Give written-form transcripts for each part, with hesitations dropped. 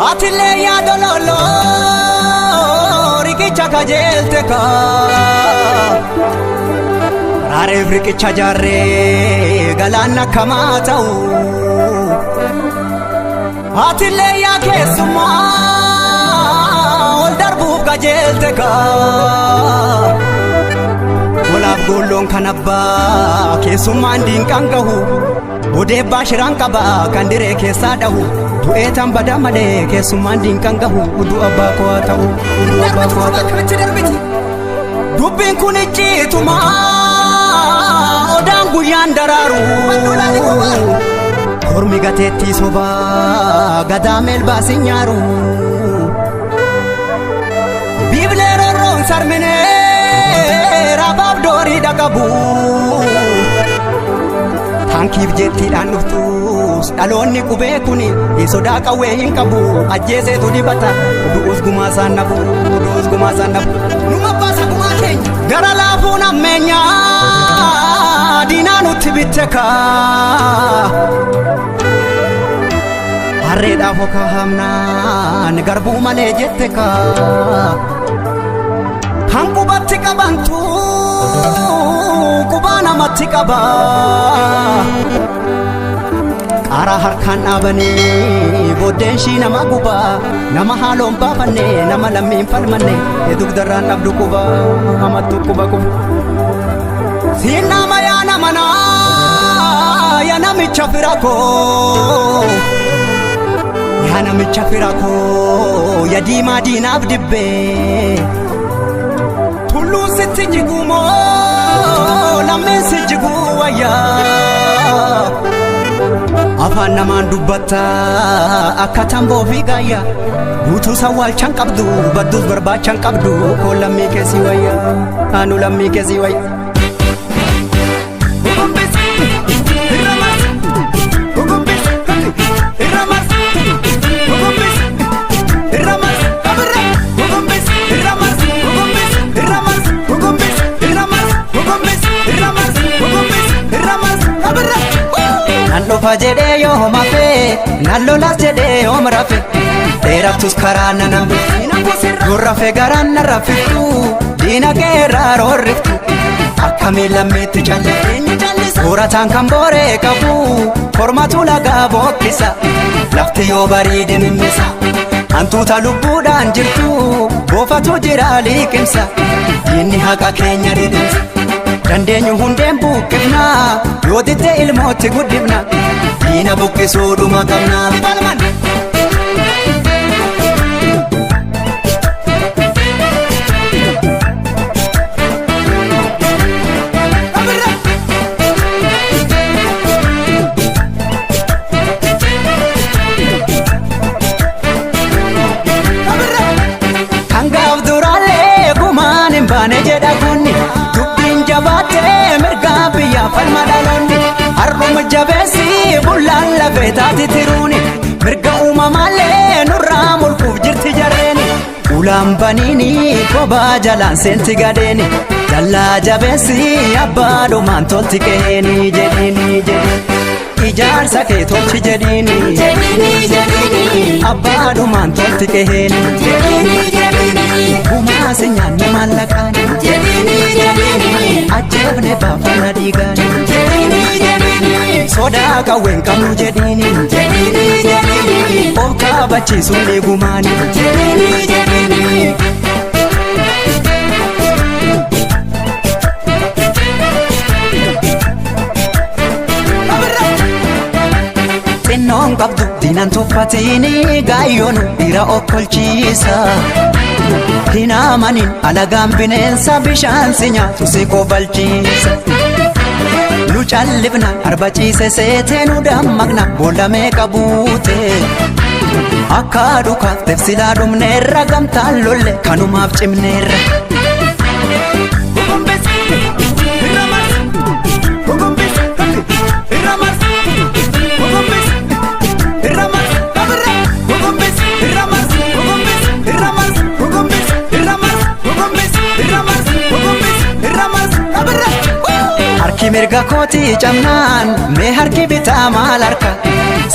Atilee yaada loloo riqicha kajeelte kaa raareef riqicha jaarree galaanna akkamaa ta'u. Atilee yaa keessummaa ol darbuuf kajeelte kaa Golaaf golloon kan abbaa keessummaan diinqaan gahu. Odeebbaa shiraan qaba kan diree keessaa dhahu du'ee tan bada malee keessummaan diinqaan gahu udu abbaa koo haa ta'u udu abbaa koo haa ta'u. Dubbiin kun icciituma odaan guyyaan daraaru Kormi gateettii sobaa gadaa meelbaas hin nyaaru. Biiblee rorroon sarminee raabaaf doorii dhaqabu. Taankiif jettiidhaan dhuftus dhaloonni qubee kuni sodaa qawwee hin qabu ajjeeseetu dibata du'us gumaa isaan nabu du'us gumaa isaan nabu. Numa baasa gumaa keenya gara laafuun ammeenyaa diinaa nutti bitte kaa. Harreedhaaf okaa hamnaan garbuu malee jette kaa. Kan qubatti qabantu qubaa namatti qaba. Qaaraa harkaan dhaabanii booddeen ishii nama guba nama haaloon baafanne nama lammiin falmanne dugdarraan dhabdu quba hamattu quba quba. Siin nama yaa nama naa yaa namicha fira koo. Yaa namicha fira koo yaa diimaa diinaaf dibbee. Tulluun sitti jiguu moo lammiin si jiguu wayyaa. Afaan namaan dubbatta akka tamboo fi gaayya. Guutuu sawwaalchan qabdu badduus barbaachan qabdu koo lammii keessi wayya anu lammii keessi wayya. Nan dhufa jedhee yoo homafe nan lolas jedhee yoom rafe dheerattus karaa nan hambiftu yoo rafe garaan na raffiftu diina keerraa roorriftu akkamiin lammiitti calliftu soorataan kan booree qabu kormatu lagaa bookkisa lafti yoo bariide mimmisa hantuuta lubbuudhaan jirtu boofatu jira liqimsa diinni haqa keenya dhidhimsa. Dandeenyu hundeen buqqifna yoo didde ilmootti guddifna diina buqqisuu dhuma qabna. Kan gaaf duraallee gumaan hin baane jedha kunni dubbiin jabaattee mirgaa biyyaa falma dhaloonni har'uma jabeessi bullaan lafee taati tiruuni mirga uumamaallee nurraa mulquuf jirti jarreeni ulaan baniini kophaa jalaan seenti gadeeni dallaa jabeessi abbaa dhumaan tolti qeeni jedhiini jedhiini. Ijaarsa kee tolchi jedhiini abbaa dhumaan tolti qeeni gumaa si nyaanne maallaqaani ajjeefne baafana dhiigaani sodaa qawween qabnu jedhiini of kaabachiisuun dhiigumaani. Xinnoon qabdu diinan tuffatini gaayyoon dhiira okkolchiisa. Hin amanin alagaan bineensa bishaan si nyaatu si kobalchiisa. Nu callifna arba ciise seetee nu dammaqna boolla meeqa buute. Akka dhukaaf tefsilaa dhumneerra gamtaan lolle kanumaaf cimneerra. Mirga kootii cabnaan mee harki bitaa maal harka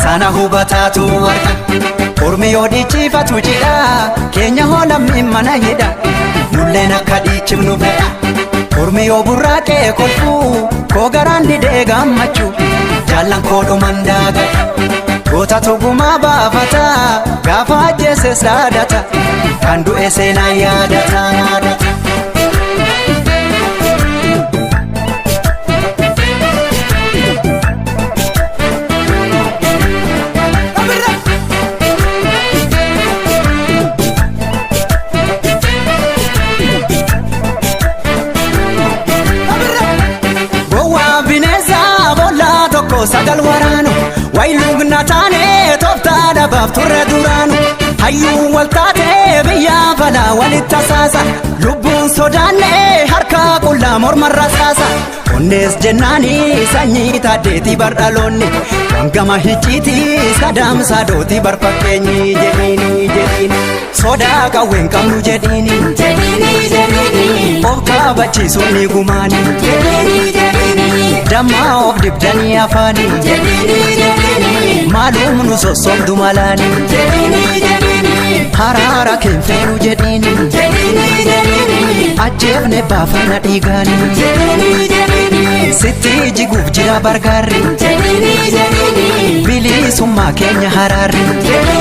sana hubataatu harka. Ormi yoo dhiichifatu jidha keenya hoo lammiin mana hidha nulleen akka dhiichifnu fedha. Ormi yoo burraaqee kolfuu koo garaan didee gammachuu jaallan koo dhuman daagadha. Goota tugumaa baafata gaafa ajjeeses dhaadata kan du'e seenaa yaadata yaadata. Gowwaa bineensa boollaa tokko sagal waraanu wayiluugna taane tooftaa dhabaaf turre duraanu hayyuu wal taate biyya falaa walitti tasaasa lubbuun sodaanne harka qullaa mormarra saasa onnees jennaani sanyii taaddeetii bardhaloonni wangama hicciitii sadaamsaa dootii barfakkeenyi jedhiini jedhiini sodaa qawween qabnu jedhiini Jedhini jedhini of kabachiisuun ni gumaani. jedhini jedhini Dammaa of dibdanii afaanii jedhini jedhini maalum nu sossobdu malaanii jedhini jedhini haraara keenfeenu jedhiini jedhini jedhini ajjeefne baafana dhiigaanii jedhini jedhini sitti jiguuf jira bargaarri jedhini jedhini bilisummaa keenya haraarri. jedhini.